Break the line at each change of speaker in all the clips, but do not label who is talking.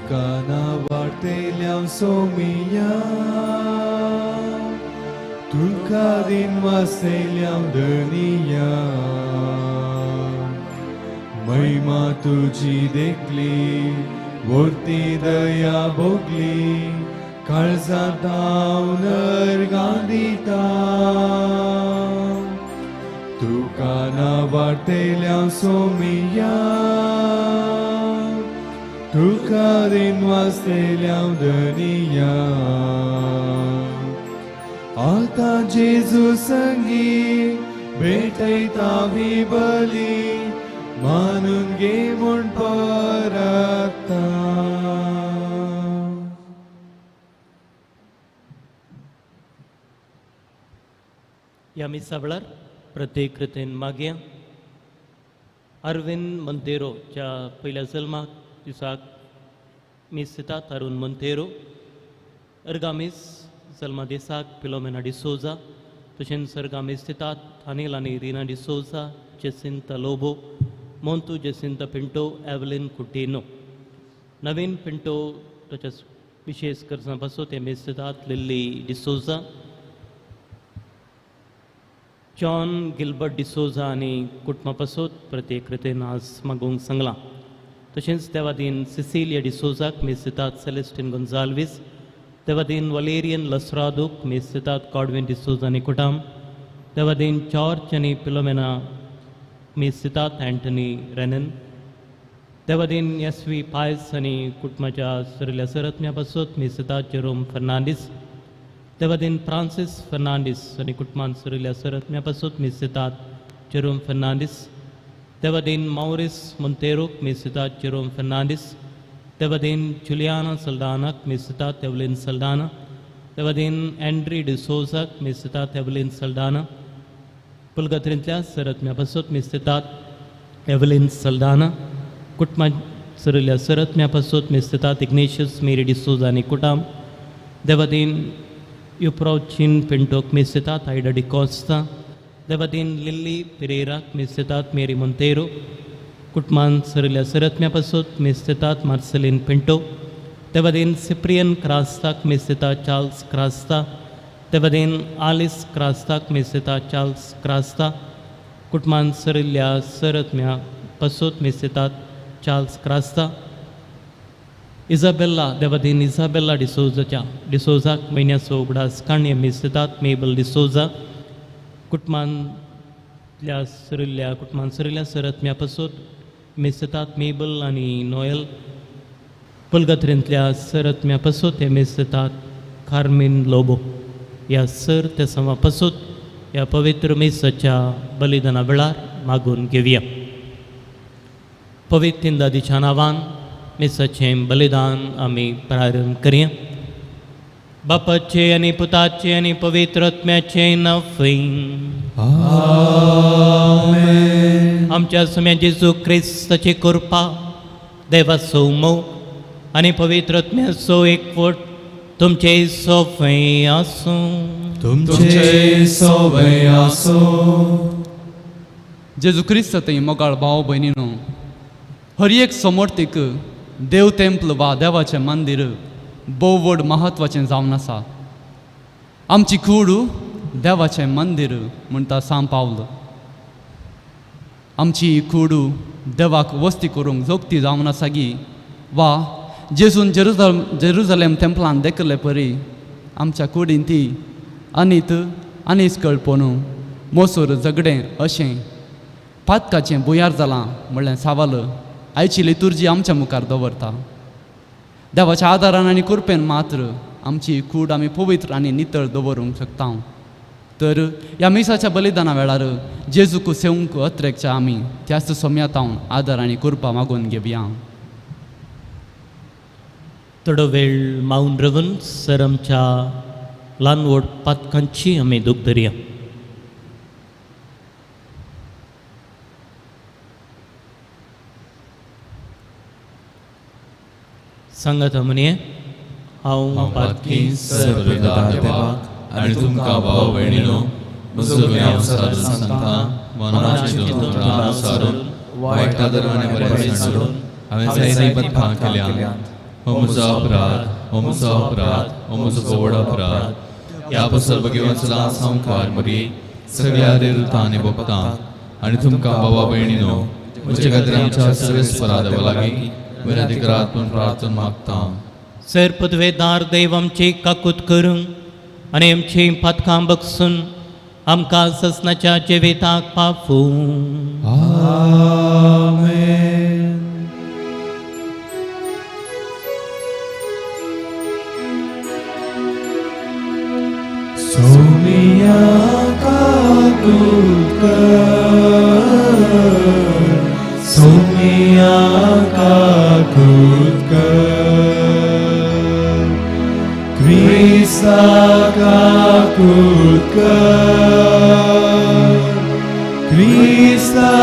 तुका नावाडतेल्या सोमिया, तुका दिनवासयल्या धनिया. महिमा तुजी देखली, वर्ती दया भोगली, काळजांत हांव नर्गां दिता. तुका नावाडतेल्या सोमिया, तुका दिनवासयल्या धनिया. आतां जेजू संगी भेटयता ही बली, मानून घे म्हूण परता.
ह्या मिसा वेळार प्रत्येक कृतेन मागया अरविंद मोंतेरोच्या पयल्या जल्माक दिसाक मीस दितात अरुण मोंतेरो. अर्गामीस जल्मा दिसाक फिलोमेना डिसोजा. तशेंच अर्गामीस दितात अनिल आनी रिना डिसोजा, जेसिंता लोबो, मोंतू जेसिंता पिंटो, एवलिन कुटिनो. नवीन पिंटो ताच्या विशेश करसां पासून ते मीस दितात Lillie D'Souza, John Gilbert D'Souza आनी कुटुंबा पासून प्रत्येक रितीन आज मागूंक सांगलां. तशेंच देवादीन सिसिलिया डिसोजाक मीस दितात सेलेस्टीन गोन्जाल्वीस, देवादीन वलेरियन लसरादूक मीस दितात कॉडविन डिसोजा आनी कुटाम, देवादीन जॉर्ज आनी पिलोमेना मीस दितात अँटनी रेनन, देवादीन एस व्ही पायस आनी कुटुंबाच्या सरिल्ल्या सरत्म्या पासून मीस दितात जेरोम फर्नांडीस, देवादीन फ्रांसीस फर्नांडीस आनी कुटुंबान सरिल्ल्या सरत्म्या पासून मीस दितात जेरोम फर्नांडीस, देवादीन मावरीस मोंतेरोक मीस दितात जेरोम फर्नांडीस, देवादीन जुलियाना सल्दानाक मीस दितात एवलिन सल्दाना, देवादीन एंड्री डिसोजाक मीस दितात एवलिन सल्दाना, पुलगत्रींतल्या सरत्म्या पासून मीस दितात एवलिन सल्दाना, कुटुंबान सरिल्ल्या सरत्म्या पासून मीस दितात इग्नेशियस मेरी डिसोजा आनी कुटाम, देवादीन युप्रोचीन पिंटोक मीस दितात आयडा डिकोस्ता, देवादीन लिल्ली पिरेराक मीस दितात मेरी मोंतेरो, कुटुंबान सरिल्ल्या सरत्म्या पासून मीस दितात मार्सेलीन पिंटो, देवादीन सिप्रियन क्रास्ताक मीस दितात चार्ल्स क्रास्ता, देवादीन आलिस क्रास्ताक मीस दितात चार्ल्स क्रास्ता, कुटुंबान सरिल्ल्या सरत्म्या पासून मीस दितात चार्ल्स क्रास्ता. इजाबेल्ला देवादीन इजाबेल्ला डिसोजाच्या डिसोजाक म्हयन्याचो उगडास काणये मीस दितात मेबल डिसोजा, कुटुंबांतल्या सरिल्ल्या कुटुंबान सरिल्ल्या सरत्म्या पासून मीस दितात मेबल आनी नोयल, पुलगत्रींतल्या सरत्म्या पासून ते मीस दितात कार्मीन लोबो. ह्या सर ते समा पासून ह्या पवित्र मिसाच्या बलिदाना वेळार मागून घेवया. पवित्र इंदादीच्या नांवान मिसाचें बलिदान आमी प्रारंभ करया. बापाचे आनी पुताचे आनी पवित्र आत्म्याचे नांव.
आमेन.
आमच्या सम्या जेजू क्रिस्ताची कृपा, देवाचो मोग आनी पवित्र आत्म्याचो एकवट तुमचे सोफे आसूं.
तुमचे सोवे आसूं.
जेजू क्रिस्त थंय मोगाळ भाव भयणीनो, हर एक समर्थीक देव तेंपल वा देवाचें मंदीर भोव व्हड म्हत्वाचें जावन आसा. आमची कूड देवाचें मंदीर म्हणटा सांव पावल. आमची कूड देवाक वस्ती करूंक जोगती जावन आसा गी वा जेजून जेरुजलेम तेंपलान देखले परी आमच्या कुडीन ती अनीत आनीस कळपोनू मोसूर झगडें अशें पातकाचें भुंयार जालां म्हणलें सावाल आयची लितुर्जी आमच्या मुखार दवरता. देवाच्या आदारान आनी कृपेन मात्र आमची कूड आमी पवित्र आनी नितळ दवरूंक शकता. तर ह्या मिसाच्या बलिदाना वेळार जेजूक सेवंक अत्रेकच्या आमी त्याच सोम्यातावन आदार आनी कृपा मागून घेवया.
थोडो वेळ मावन रावन सर आमच्या ल्हान व्हड पातकांची आमी दूख धरया. सांगात म्हणये हांव
पातकी सर्वप्रदार देवाक आनी तुमकां भाव भयणीनो म्हजो गुन्यांव सादून सांगता, मनाचें चिंतून सारून वायट आदर आनी बरें सोडून हांवें जायतीं पथां केल्यांत. हो म्हजो अपराध, हो म्हजो अपराध, हो म्हजो व्हड अपराध. ह्या पसर भगवंत संवकार मरी सगळ्या देवतां आनी भक्तां आनी तुमकां बाबा भयणीनो म्हज्या खातीर आमच्या सर्वेस्परा देवा लागीं विनंती करात म्हूण प्रार्थना मागता.
सर पदवेदार देव आमची काकूत करूंक आनी आमची पातकां बगसून आमकां ससनाच्या जिविताक पाफूं.
आमेन. सोमिया काकूत कर, सोमिया काकूत कर, क्रिस्ता काकूत कर, क्रिस्ता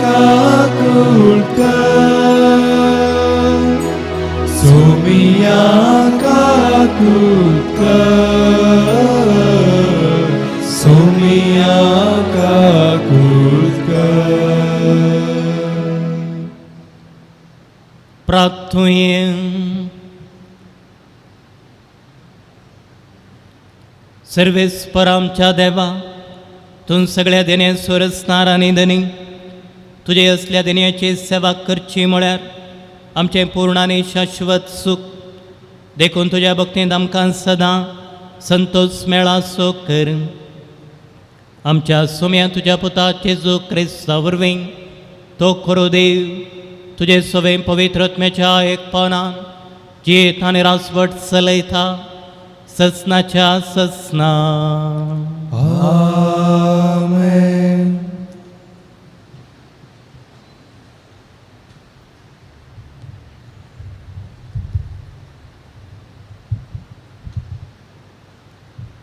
काकूत कर, सोमिया काकूत कर, सोमिया काकूत कर.
प्रार्थुये. सर्वेस्पर आमच्या देवा, तूं सगळ्या देण्या सोरसणार आनी धनी, तुजे असल्या देण्याची सेवा करची म्हळ्यार आमचें पूर्ण आनी शाश्वत सूख. देखून तुज्या भक्तींत आमकां सदां संतोष मेळा सो कर. आमच्या सोम्या तुज्या पुता जेजू क्रिस्ता वरवीं तो खरो देव तुजे सवें पवित्र आत्म्याच्या एकपणान जियेत आनी रासवट चलयता ससनाच्या ससना.
आमेन.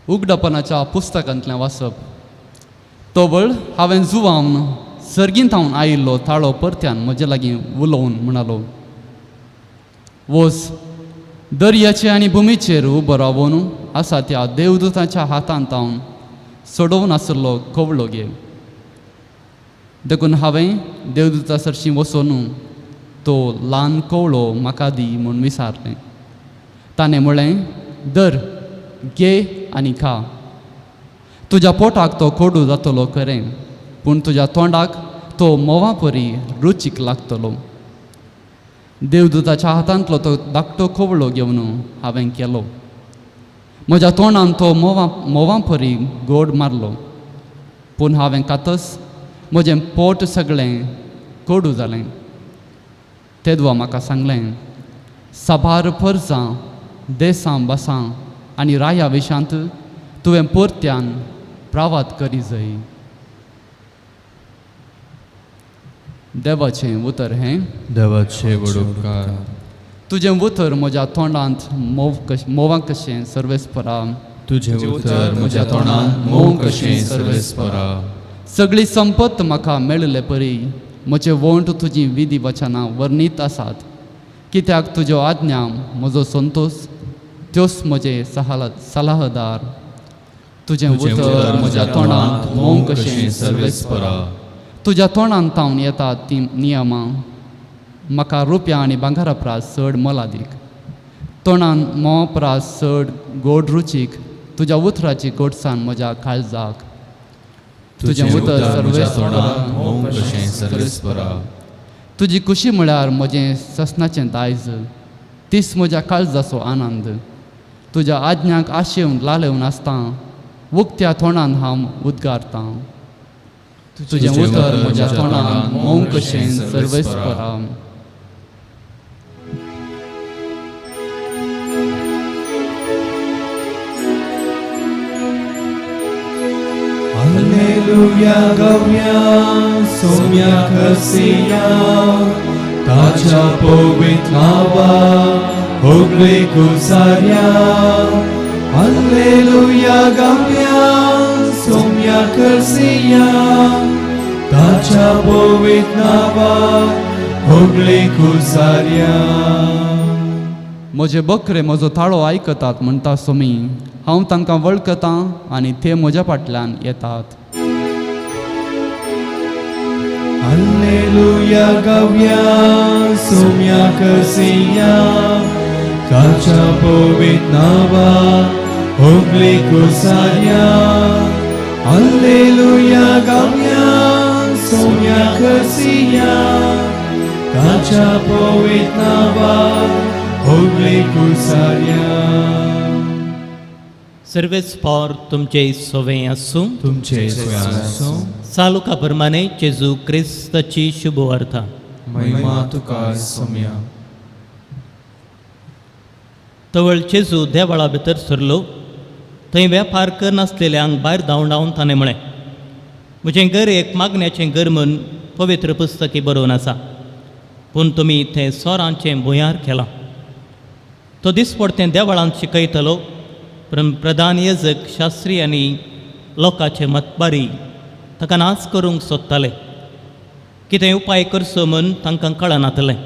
उगडापणाच्या पुस्तकांतलें वाचप. तोवळ हांवें जुवावन सर्गींत हांव आयिल्लो ताळो परत्यान म्हजे लागीं उलोवन म्हणालो, वोस दर्याचे आनी भुमीचेर उबो रावन आसा त्या देवदूताच्या हातांत हांव सोडोवन आशिल्लो कवळो घे. देखून हांवें देवदूता सरशीं वचून तो ल्हान कवळो म्हाका दी म्हूण विचारलें. ताणें म्हळें, दर घे आनी खा, तुज्या पोटाक तो कोडू जातलो खरें, पूण तुज्या तोंडाक तो म्होंवा परी रुचीक लागतलो. देवदूताच्या हातांतलो तो धाकटो कवळो घेवन हांवें केलो. म्हज्या तोंडान तो म्होंवा परी गोड मारलो, पूण हांवें खातच म्हजें पोट सगळें कोडू जालें. तेदवा म्हाका सांगलें, साबार परजां देसां भासां आनी राया विशांत तुवें परत्यान प्रावात करी जाय. देवाचें उतर हें.
देवाचे व्हड उपकार.
तुजें उतर म्हज्या तोंडांत म्होंवा कशें सर्वेस्परा.
तुजें उतर म्हज्या तोंडांत म्होंव कशें सर्वेस्परा.
सगळी संपत म्हाका मेळिल्ले परी म्हजे वोंठ तुजी विधी वचनां वर्णीत आसात. कित्याक तुज्यो आज्ञा म्हजो संतोश, त्योच म्हजे सलाहदार. तुजें उतर म्हज्या तोंडांत म्होंव कशें सर्वेस्परा. तुज्या तोंडांत तावन येतात तीं नियमां म्हाका रुपया आनी भांगरा प्रास चड मोलादीक. तोंडान म्होंवा प्रास चड गोड रुचीक तुज्या उतराची गोडसाण म्हज्या काळजाक. तुजें उतर सर्वेस्परा. तुजी खुशी म्हळ्यार म्हजें ससनाचें दायज, तीच म्हज्या काळजाचो आनंद. तुज्या आज्ञाक आशेवन लालेवन आसता, उक्त्या तोंडान हांव उद्गारतां. तुजें उतर म्हज्या तोंडान म्होंव कशें सर्वेस्परा.
Alleluia गवया सोम्या खसिया, ताच्या पवित्र नावा होगळे गुजार्या. Alleluia गवया सोम्या खसिया, ताच्या पवित्र नावा होगळे गुजार्या.
म्हजे बकरे म्हजो ताळो आयकतात म्हणटा सोमी, हांव तांकां वळखतां आनी ते म्हज्या फाटल्यान येतात.
Alleluia गवया सोम्या खसिया, ताच्या पवित्र नांवाक होगळीक सारया. हालेलुया गावया सोम्या करसिया, ताच्या पवित्र नांवाक होगळीक सारया.
सर्वेस्पोर तुमचे सोवे आसूं.
तुमचे आसूं.
सालुका प्रमाणे जेजू क्रिस्ताची शुभवार्ता.
महिमा तुका सोम्या.
तवळ जेजू देवळा भितर सरलो. थंय वेपार करनासलेल्यांक भायर धांवडावन ताणें म्हळें, म्हजें घर एक मागण्याचें घर म्हूण पवित्र पुस्तकी बरोवन आसा, पूण तुमी तें सोरांचें भुंयार केलां. तो दिसपडतें देवळांत शिकयतलो. प्रधान येजक, शास्त्री आनी लोकांचे मतबारी ताका नाच करूंक सोदताले. कितें उपाय करचो म्हूण तांकां कळनातलें,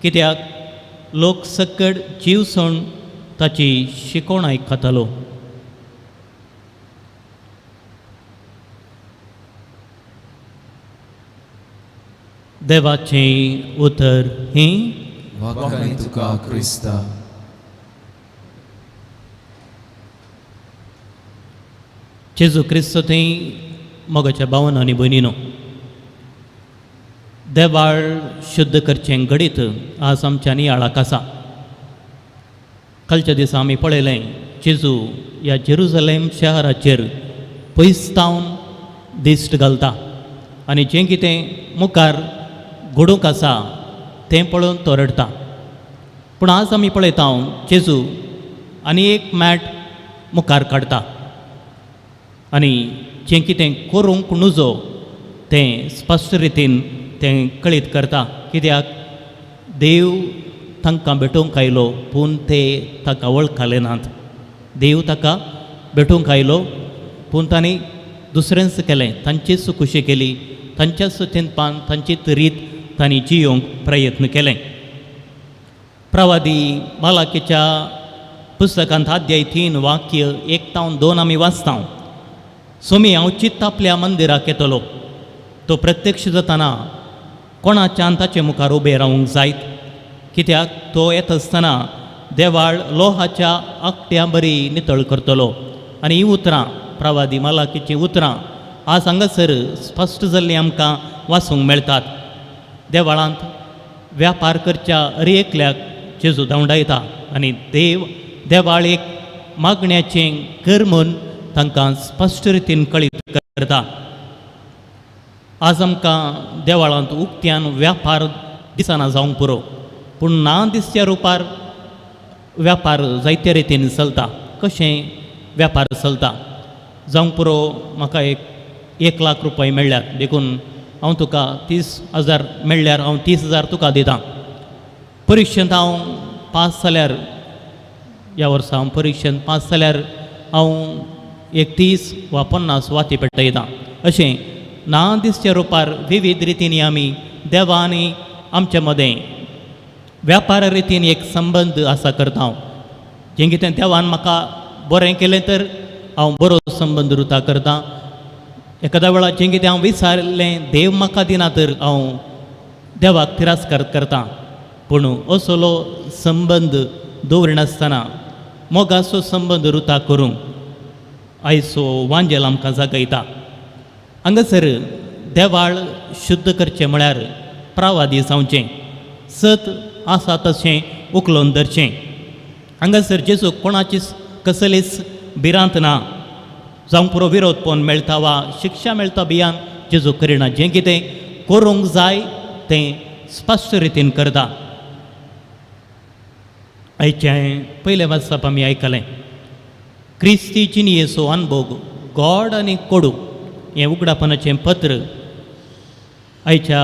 कित्याक लोक सकट जीवसण ताची शिकवण आयकतालो. देवाचें उतर हें.
वाखाणी तुका क्रिस्ता.
जेजू क्रिस्त थंय मोगाच्या भावन आनी भयणीनो, देवाळ शुद्ध करचें घडीत आज आमच्या नियाळाक आसा. कालच्या दिसा आमी पळयलें जेजू ह्या जेरुजलेम शहराचेर पयस तावन दिश्ट घालता आनी जें कितें मुखार घडूंक आसा तें पळोवन तो रडटा. पूण आज आमी पळयता जेजू आनी एक मॅट मुखार काडटा आनी जें कितें करूंक नुजो तें स्पश्ट रितीन तें कळीत करता. कित्याक देव तांकां भेटोवंक आयलो पूण ते ताका वळखले नात. देव ताका भेटोवंक आयलो पूण तांणी दुसरेंच केलें, तांचीच खुशी केली, तांच्याच चिंतपान तांचीच रीत तांणी जियोवंक प्रयत्न केलें. प्रवादी मालाकीच्या पुस्तकांत अध्याय 3 वाक्य 1 तावन 2 आमी वाचता. सोमी हांव चित्त आपल्या मंदिराक येतलो, तो प्रत्यक्ष जाताना कोणाच्यान ताचे मुखार उबें रावंक जायत, कित्याक तो येता आसतना देवाळ लोहाच्या आकट्या बरी नितळ करतलो. आनी हीं उतरां प्रवादी मालाकीचीं उतरां आज हांगासर स्पश्ट जाल्लीं आमकां वाचूंक मेळटात. देवाळांत व्यापार करच्या हर एकल्याक जेजू धांवडायता आनी देवाळ एक मागण्याचें घर म्हूण तांकां स्पश्ट रितीन कळीत करता. आज आमकां देवाळांत उक्त्यान व्यापार दिसना जावंक पुरो, पूण ना दिसच्या रुपार व्यापार जायते रितीन चलता. कशें व्यापार चलता? जावंक पुरो म्हाका 1 लाख रुपया मेळ्ळ्यात, देखून हांव तुका 30,000 मेळ्ळ्यार हांव 30,000 तुका दितां. परिक्षेंत हांव पास जाल्यार, ह्या वर्सा हांव परिक्षेंत पास जाल्यार हांव एक 30 वा 50 वाती पेटयता. अशें ना दिसच्या रुपार विविध रितींनी आमी देवा आनी आमचे मदें व्यापार रितीन एक संबंद आसा करता. हांव जें कितें देवान म्हाका बरें केलें तर हांव बरो संबंद रुता करता. एखाद्या वेळार जें कितें हांव विचारलें देव म्हाका दिना तर हांव देवाक तिरस्कार करता. पूण असलो संबंद दवरिनासतना मोगाचो संबंद रुता करूंक आयचो वांजेल आमकां जागयता. हांगासर देवाळ शुद्ध करचें म्हळ्यार प्रावादी जावचें, सत आसा तशें उखलून धरचें. हांगासर जेजू कोणाचीच कसलीच भिरांत ना, जावंक पुरो विरोध पळोवन मेळटा वा शिक्षा मेळटा भियान जेजू करिना. जें कितें करूंक जाय तें स्पश्ट रितीन करता. आयचें पयलें वाचप आमी आयकलें क्रिस्ती जिणयेचो अनभोग गॉड आनी कोडू हें उगडापणाचें पत्र. आयच्या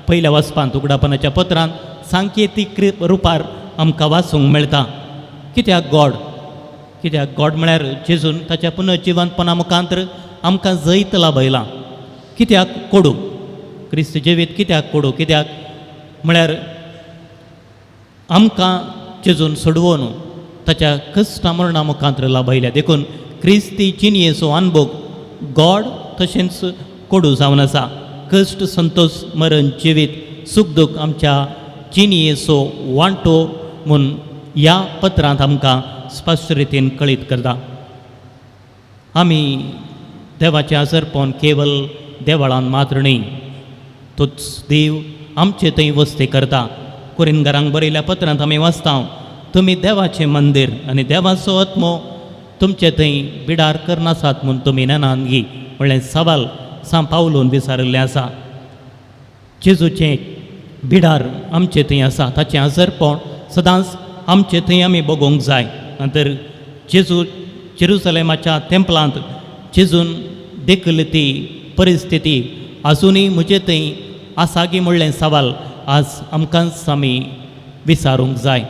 पयल्या वाचपांत उगडापणाच्या पत्रांत सांकेतीक रुपार आमकां वाचूंक मेळटा. कित्याक गॉड? कित्याक गॉड म्हळ्यार जेजून ताच्या पुनर्जिवंतपणा मुखांतर आमकां जैत लाभयलां. कित्याक कोडू? क्रिस्त जिवीत कित्याक कोडू? कित्याक म्हळ्यार आमकां जेजून सोडवून ताच्या कश्टा मरणा मुखांतर लाभयल्या. देखून क्रिस्ती जिणयेचो अनभोग गॉड तशेंच कोडू जावन आसा. कश्ट, संतोश, मरण, जिवीत, सूख, दूख आमच्या जिणयेचो वांटो म्हूण ह्या पत्रांत आमकां स्पश्ट रितीन कळीत करता. आमी देवाचें आसरपण केवल देवळान मात्र न्ही, तोच देव आमचे थंय वस्ती करता. कुरिनगरांक बरयल्या पत्रांत आमी वाचता, तुमी देवाचें मंदीर आनी देवाचो आत्मो तुमचे थंय बिडार करनासात म्हूण तुमी नेनान गी म्हणलें सवाल सांव पावलून विचारिल्लें आसा. जेजूचें बिडार आमचे थंय आसा, ताचें आसरपण सदांच आमचे थंय आमी बगोवंक जाय. नंतर जेजू जेरुसलेमाच्या तेंपलांत जेजून देखली ती परिस्थिती आजुनूय म्हजे थंय आसा गी म्हणलें सवाल आज आमकांच आमी विचारूंक जाय.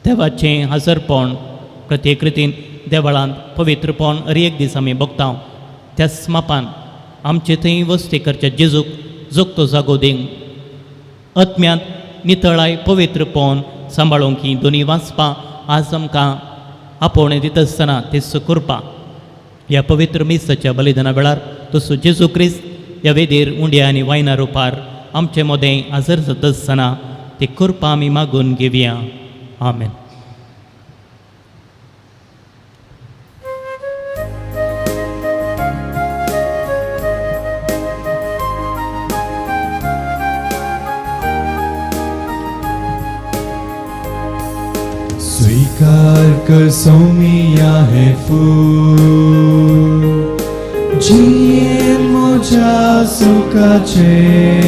देवाचें हाजरपण प्रत्येक रितीन देवळांत पवित्रपण हर एक दीस आमी बगता, त्याच मापान आमचे थंय वस्ती करच्या जेजूक जोगतो जागो दिवंक आत्म्यांत नितळाय पवित्रपण सांबाळूंक ही दोनी वाचपां आज आमकां आपोवणें दिता आसतना तें करपा. ह्या पवित्र मिसाच्या बलिदाना वेळार तसो जेजू क्रिस्त ह्या वेदीर उंड्या आनी वायना रुपार आमचे मदें हाजर जाता आसतना ती कृपा आमी मागून घेवया. आमेन.
स्वीकार कर सोमिया है फूल, जियेन म्हज्या सुखाचें,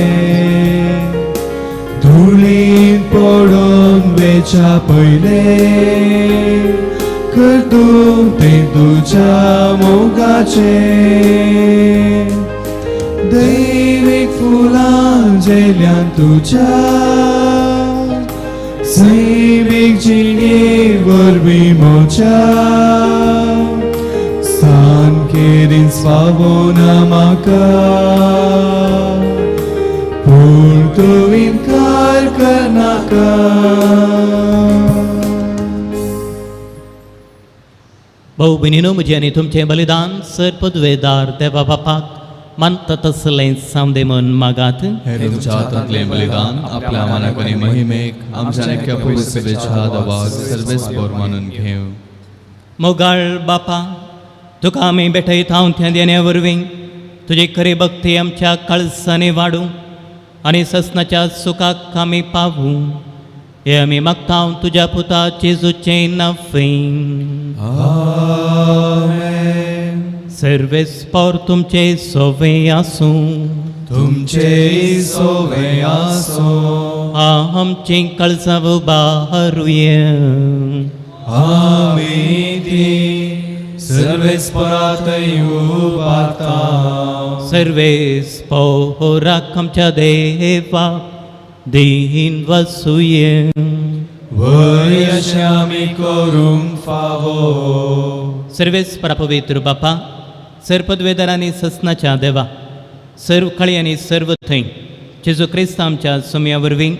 धुळीन पडून वेच्या पयलें करतूं तें तुज्या मोगाचें. दैवीक फुलां झेल्यान तुज्या सैमीक जिणे वरवीं म्हज्या स्थान केरीन स्वावना म्हाका, पूण तूं इनकार करनाका.
भाऊ भयणीनो, म्हजें आनी तुमचें बलिदान सर पदवेदार देवा बापाक मानता तसलें सामदे म्हूण मागात.
हे तुमच्या हातांतलें बलिदान आपल्या मानाक आनी महिमेक आमच्या नेक्या पवित्र देवाक सर्वेस्पर मानून घेवं.
मोगाळ बापा, तुका आमी भेटयता हांव त्या देण्या वरवीं तुजी खरी भक्ती आमच्या काळसांनी वाडूं आनी ससनाच्या सुखाक आमी पावूं, हे आमी मागता तुज्या पुता जेजूचें नांव.
आमेन.
सर्वेस्पर तुमचे सोवे आसूं,
तुमचे सोवे आसूं.
आमचें काळजां उबारुया.
आमी ती सर्वेस्परात उबारता.
सर्वेस्पोराक आमच्या देवा दीन वसुये.
वय अशें आमी करूंक फावो.
सर्वेस्परा पवित्र बापा, सर्पद्वेदर आनी ससनाच्या देवा, सर्व कळी आनी सर्व थंय जेजू क्रिस्त आमच्या सोम्या वरवीं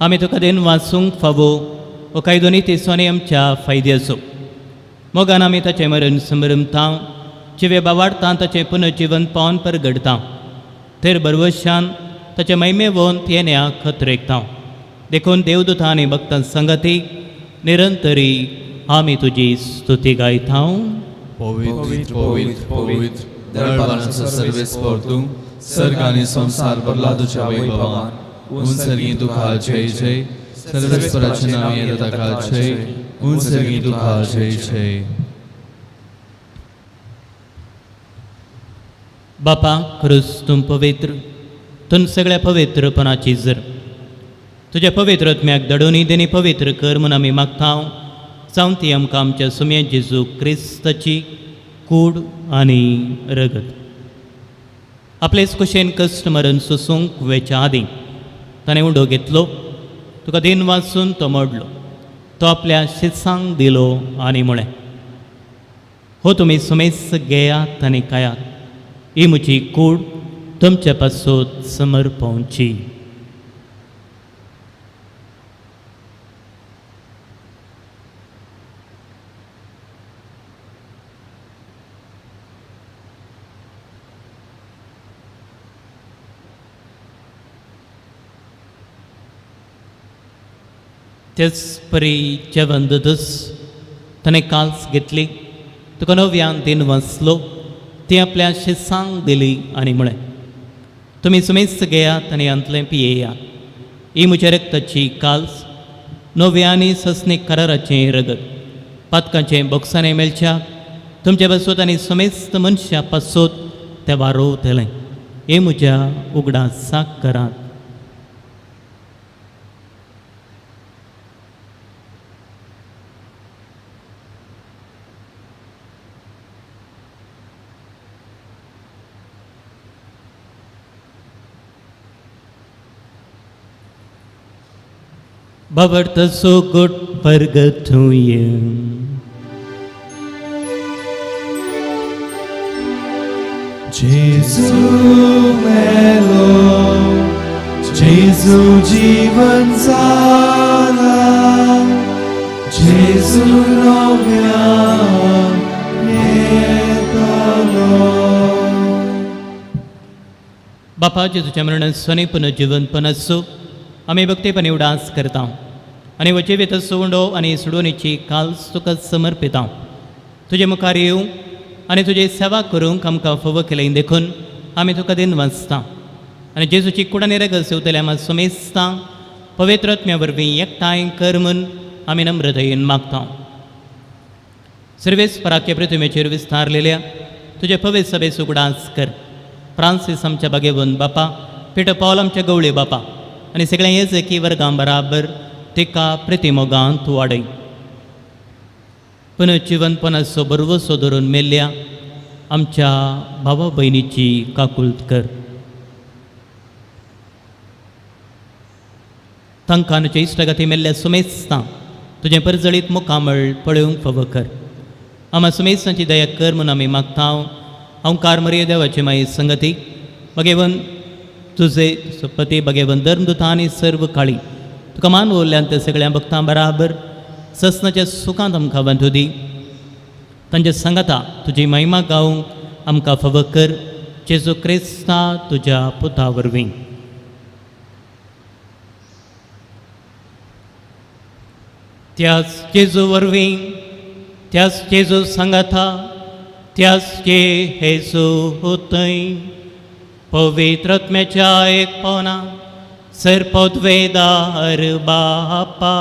आमी तुका देन वाचूंक फावो हो कायदो नी सोने आमच्या फायद्याचो. मोगान आमी ताचें मरण समरमता, जिवे बावाडता, ताचें पुनर्जिवन पावन परगडता, तर बरवशान ताचें महिमे वोन येण्या खतरेकता. देखून देवदूता आनी भक्तां संगती निरंतरी आमी तुजी स्तुती गायता.
पवित्र पवित्र पवित्र दळबारांचो सर्वेस्पर तूं, सर्ग आनी संवसार भरला तुज्या वैभवान. उंचर्गी तुका जय जय, सर्वेस्पराचें नांव येता ताका जय, उंचर्गी तुका जय जय.
बापा, क्रूस तूं पवित्र, तूं सगळ्या पवित्रपणाची जर तुज्या पवित्र आत्म्याक दडोनी देनी पवित्र कर म्हूण आमी मागता. जावं ती आमकां आमच्या सुम्या जेजू क्रिस्ताची कूड आनी रगत. आपलेच कुशेन कश्ट मरण सोसूंक वेच्या आदीं ताणें उंडो घेतलो, तुका दिन वाचून तो मोडलो, तो आपल्या शिसांक दिलो आनी म्हळें, हो तुमी सुमेस घेयात आनी खायात, ही म्हजी कूड तुमचे पासून समर्पवची. तेच परी जेवण ददस ताणें काल्स घेतली, तुका नव्यान दिन वाचलो, ती आपल्या शिसांक दिली आनी म्हळें, तुमी सुमेस्त घेयात आनी हांतलें पियेयात. ही म्हज्या रक्ताची काल्स, नव्या आनी ससनीक कराराचें रगत, पातकांचें बोक्साणें मेळच्या तुमचे पासत आनी समेस्त मनशां पासत तें वारोवतलें. हें म्हज्या उगडासाक करात. Babarta so good purgatory.
Jesu मेलो, Jesu जीवन जाला, Jesu नव्यान येतलो.
बापा जेजूच्या मरण स्वने पुनर्जीवनपण असो आमी भक्तीपणी उडास करता आनी वचेवेत सोंडो आनी सोडोवणेची काल्स तुका समर्पिता. तुजे मुखार येवं आनी तुजी सेवा करूंक आमकां फावो केलें देखून आमी तुका दिन वाचता आनी जेजूची कुडानी रगत सेवतले आमी समेस्ता पवित्र आत्म्या वरवीं एकठांय कर म्हूण आमी नम्रतायेन मागता. सर्वेस पराख्या पृथ्वीचेर विस्तारलेल्या तुजे पवित्र सभेचो उगडास कर. फ्रांसीस आमच्या बागेवन बापा, पिटर पावल आमच्या गवळे बापा आनी सगळ्या येजकी वर्गां बराबर तिका प्रतिमोगांत वाडय. पुनर्जिवनपणाचो बरवसो धरून मेल्ल्या आमच्या भावा भयणीची काकुळट कर. तांकां तुज्या इश्टागती मेल्ल्या सुमेस्तां तुजें परजळीत मुखामळ पळोवंक फावो कर. आमा सुमेस्तांची दया कर म्हूण आमी मागता. ओंकार मरिये देवाची माई संगती भगेवन तुजे पती भगेवन धर्मदुतां आनी सर्व काळी तुका मान उरल्यान त्या सगळ्या भक्तां बराबर ससनाच्या सुखांत आमकां वांटू दी. तांचे सांगाता तुजी महिमा गावंक आमकां फावो कर. जेजू क्रिस्ता तुज्या पुता वरवीं. त्याच जेजू वरवीं, त्याच जेजू सांगाता, त्याच जे हेजू होतय पवित्र आत्म्याच्या एक पावना सर पदवेदार बापा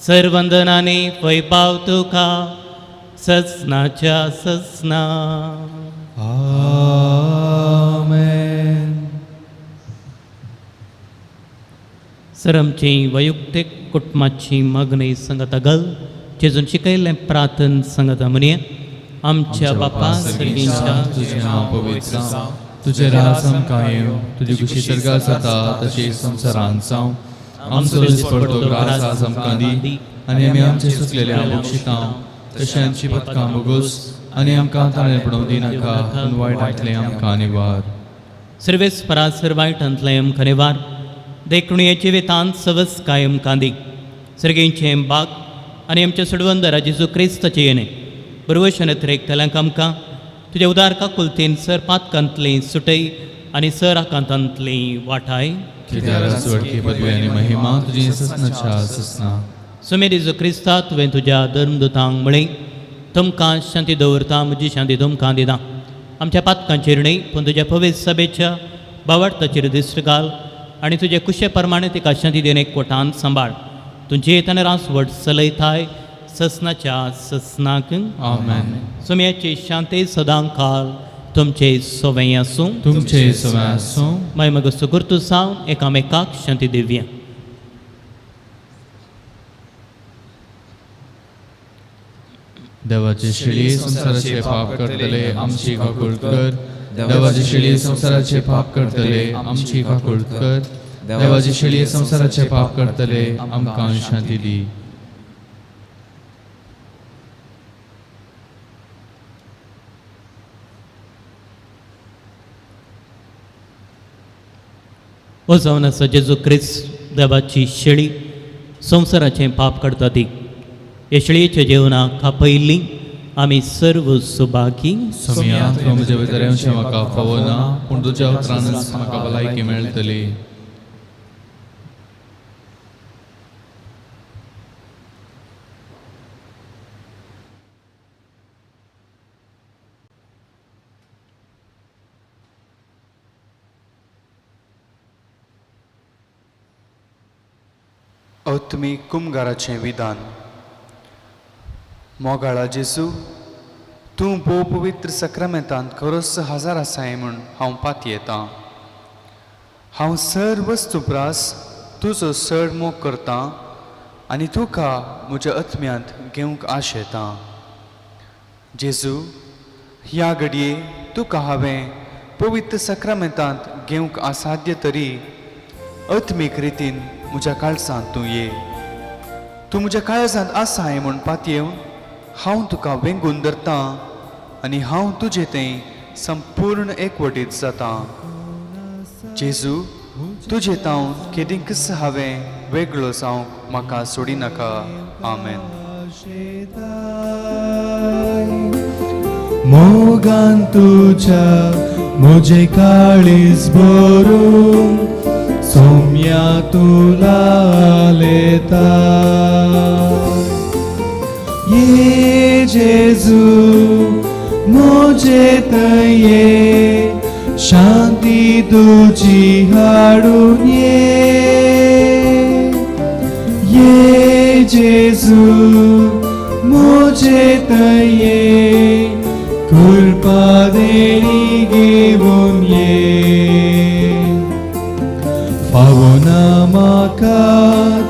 सर्वंदनाने वैभाव तुका सजनाच्या सजना.
आमेन.
सर आमची वैयक्तीक कुटुंबाची मागणी सांगता घाल जेजून शिकयल्लें प्रार्थन सांगता म्हणया. आमच्या बापा सर्गींच्या
तुजें नांव पवित्र जावं, तुजें राज आमकां येवं, तुजी खुशी सर्गार जाता तशी संवसारांत जावं. आमचो दिसपडतो ग्रास आज आमकां दी आनी आमी आमचे सुकलेले बक्षिता तशें आमची पदकां भोगोस आनी आमकां ताणें पडोवंक दिनाका, पूण वायटांतलें आमकां निवार.
सर्वेस परासर वायटांतलें आमकां निवार, देखून हे जिवितांत सवस कायम कांदी. सर्गेंचें बाग आनी आमच्या सोडवंदरा जेजू क्रिस्ताचें येणें बरवशन अतिरेकतल्यांक आमकां तुज्या उदार काकुलतीन सर पातकांतली सुटय आनी सर आकांतांतली वाटाय.
पदवी आनी महिमा तुजी ससनाच्या ससना.
सुमेर जेजू क्रिस्ता तुवें तुज्या धर्मदुतांक म्हळें, तुमकां शांती दवरता, म्हजी शांती तुमकां दिता. आमच्या पातकांचेर न्हय पूण तुज्या पवित्र सभेच्या बावडताचेर दिश्ट घाल आनी तुजे कुशे प्रमाणे तिका शांती दिवन एकवटान सांबाळ. तुमची येतना रासवट चलयताय ससनाच्या ससनाक.
आमेन.
सुम्याची शांती सदां काल तुमचे सवंय आसूं.
तुमचे सवंय आसूं.
मागीर मग सुगुर्तू सावन एकामेकाक शांती दिवया.
देवाचे शिळी संवसाराचे पाप करतले आमची काकुळट कर. देवाचे शिळी संवसाराचे पाप करतले आमची काकुळट कर. देवाचे शिळी संवसाराचे पाप करतले आमकां शांती दी.
हो जावन आसा जेजू क्रिस्त देवाची शेळी संवसाराचें पाप काडटा ती. हे शेळयेच्या जेवणाक खापयल्ली आमी सर्व सुभागी.
सोम्या, तुवें म्हज्या भितर येवचें म्हाका फावो ना, पूण तुज्या उतरानच म्हाका भलायकी मेळटली.
आत्मीक कुमगाराचें विधान. मोगाळा जेजू, तूं भोव पवित्र सक्रामेंतांत खरोच हजार आसाय म्हूण हांव पातयेतां. हांव सर वस्तू प्रास तुजो चड मोग करतां आनी तुका म्हज्या आत्म्यांत घेवंक आशेतां. जेजू, ह्या घडये तुका हांवें पवित्र सक्रामेंतांत घेवंक असाध्य तरी आत्मीक रितीन म्हज्या काळजांत तूं ये. तूं म्हज्या काळजांत आसाय म्हूण पातयेवन हांव तुका वेंगून धरतां आनी हांव तुजे थंय संपूर्ण एकवटीत जातां. जेजू, तुजे तावन केदींकच हांवें वेगळो जावंक म्हाका सोडिनाका. आमेन.
मोगान तुज्या म्हजें काळीज भरून सोम्या तुला लेता. ये जेजू म्हजे थंय ये, शांती तुजी हाडून ये. ये जेजू म्हजे थंय ये, कृपा देणी घेवन ये. फावना म्हाका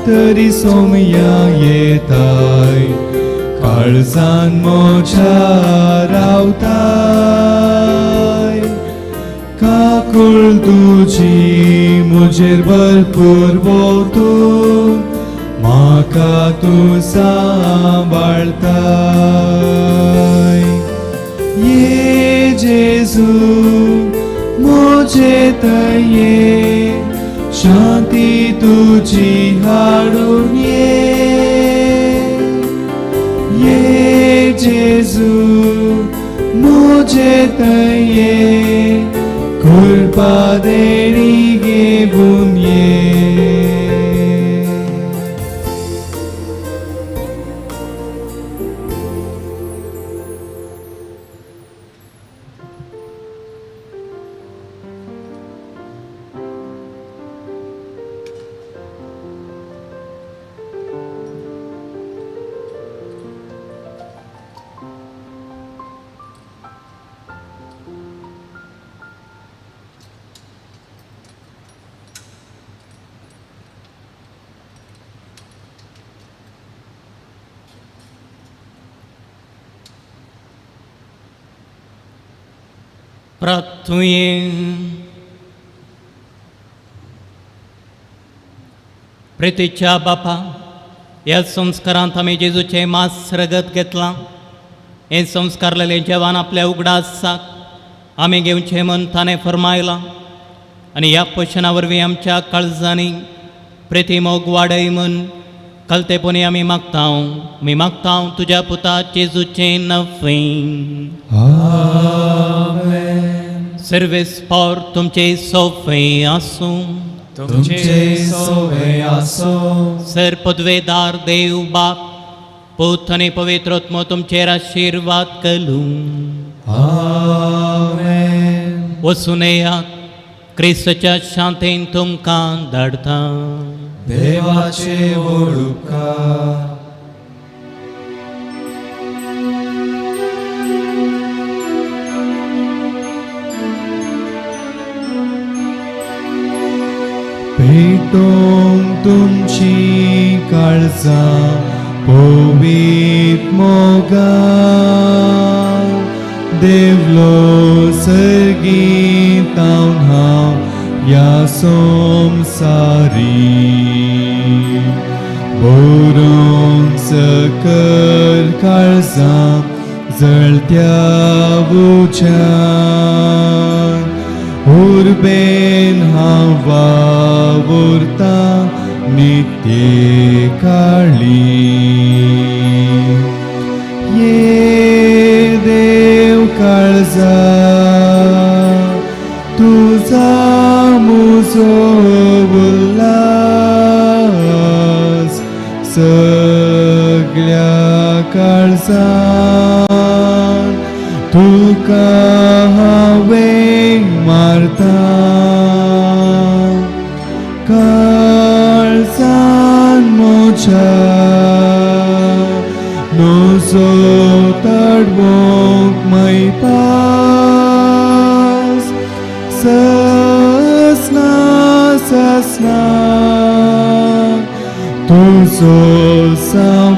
तरी सोम्या येताय, काळजान म्हज्या रावताय. काकूळ तुजी म्हजेर भरपूर वोतून म्हाका तूं सांबाळताय. ये जेजू म्हजे थंय ये, शांती तुजी हाडून ये. ये जेजू म्हजे थंय ये, कृपा देणी घेवन ये.
प्रार्थुये. प्रेतीच्या बापा, ह्या संस्कारांत आमी जेजूचें मांस रगत घेतलां. हें संस्कारलेलें जेवण आपल्या उगडासाक आमी घेवचें म्हूण ताणें फर्मायलां आनी ह्या पोशणा वरवीं आमच्या काळजांनी प्रेती मोग वाडय म्हूण कलतेपणी आमी मागता. आमी मागता तुज्या पुता जेजूचें नफें.
आमेन.
सर्वेस पावर तुमचे सोफे आसूं.
तुमचे सोवे आसूं.
सर पदवेदार देव बाप पूत आनी पवित्र आत्मो तुमचेर आशिर्वाद करूं.
आमेन.
वचून येयात, क्रिस्ताच्या शांतेन तुमकां धाडटा.
देवाचे वळुकार. पेटोवंक तुमची काळजां पवीत मोगान देवलो सर्गीतावन हांव ह्या संवसारी बरोवंक सकल काळजां जळत्या उज्यान उर्बेन हांव वावुरतां नित्य काळी. ये देव काळजा तुजा म्हजो उल्हास सगळ्या काळजान तुका हांवें मारता. काळजान तुजो तडवोंक मैपास ससना ससना तुजो सावकत्रेकता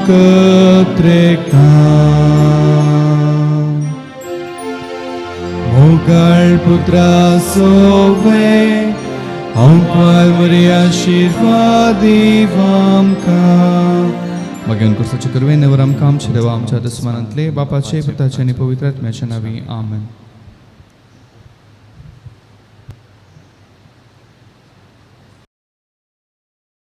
मोगाळ पुत्रा सोवे हांव मरी आशिर्वाद आमकां.
मागीर कुर्साचे करवे नेवर आमकां आमचे देवा आमच्या दुस्मानांतले बापाचे, पुताचे आनी पवित्र आत्म्याच्या नांवी, आमेन.